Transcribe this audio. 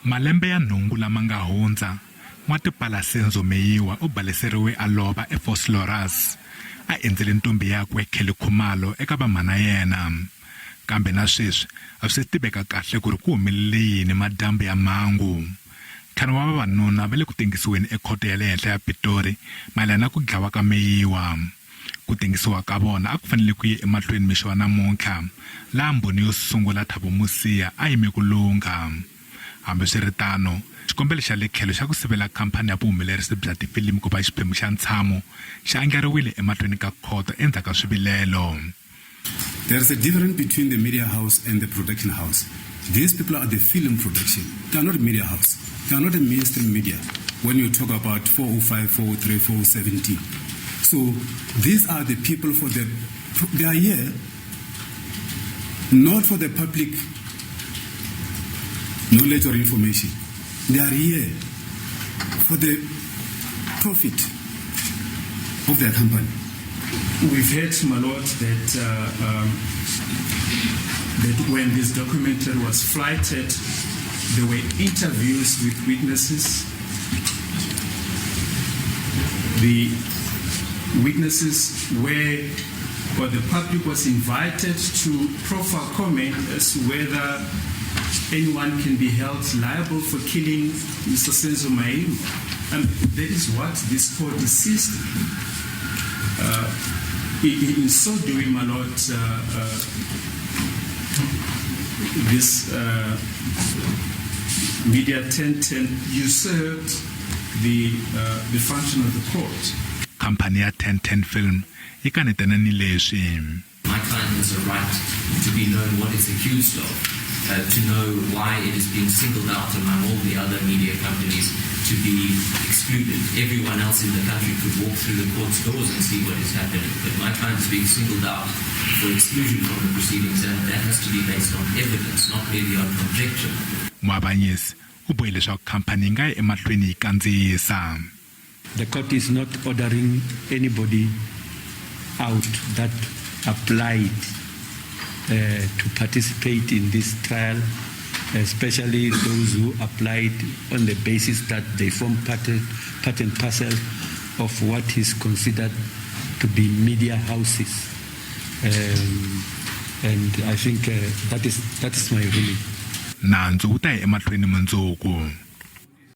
Malembe ya nhungu lama nga hundza, n'watipala Senzo Meyiwa u baleseriwe a lova eVosloorus, a endzele ntombhi yakwe Kelly Khumalo eka va mhana yena. Kambe na sweswi a swi se tiveka kahle ku ri ku humelele yini madyambu ya mhangu. Ntlhanu wa vavanuna va le ku tengisiweni ekhoto ya le henhla ya Pitori mayelana na ku dlawa ka Meyiwa. Ku tengisiwa ka vona a ku fanele ku ye emahlweni mixo wa namuntlha, laha mbhoni yo sungula Thabo Mosia a yime ku lungha. Hambiswiritano, xikombelo xa le tlhelo xa ku sivela khamphani ya vuhumelerisi bya tifilimi ku va xiphemu xa ntshamo xi andlariwile emahlweni ka khoto endzhaku ka swivilelo. There is a difference between the media house and the production house. These people are the film production. They are not media house. They are not a mainstream media when you talk about 405, 403, 417. So these are the people for the, they are here not for the public knowledge or information. They are here for the profit of their company. We've heard, my lord, that that when this documentary was flighted, there were interviews with witnesses. The witnesses were, or the public was invited to proffer comment as to whether anyone can be held liable for killing Mr. Senzo Meyiwa. And that is what this court insisted. In so doing, my lord, this Media 1010 usurped the function of the court. Khamphani ya 1010 Film yi kanetana ni leswi. My client has a right to be known what it's accused of, to know why it is being singled out among all the other media companies to be excluded. Everyone else in the country could walk through the court's doors and see what is happening, but my client is being singled out for exclusion from the proceedings, and that has to be based on evidence, not merely on conjecture. Muavanyisi u bohe leswaku khamphani yi nga yi emahlweni yi kandziyisa. The court is not ordering anybody out that applied to participate in this trial, especially those who applied on the basis that they form part and parcel of what is considered to be media houses. And I think that is my ruling. Nandzu wu ta ya emahlweni mundzuku.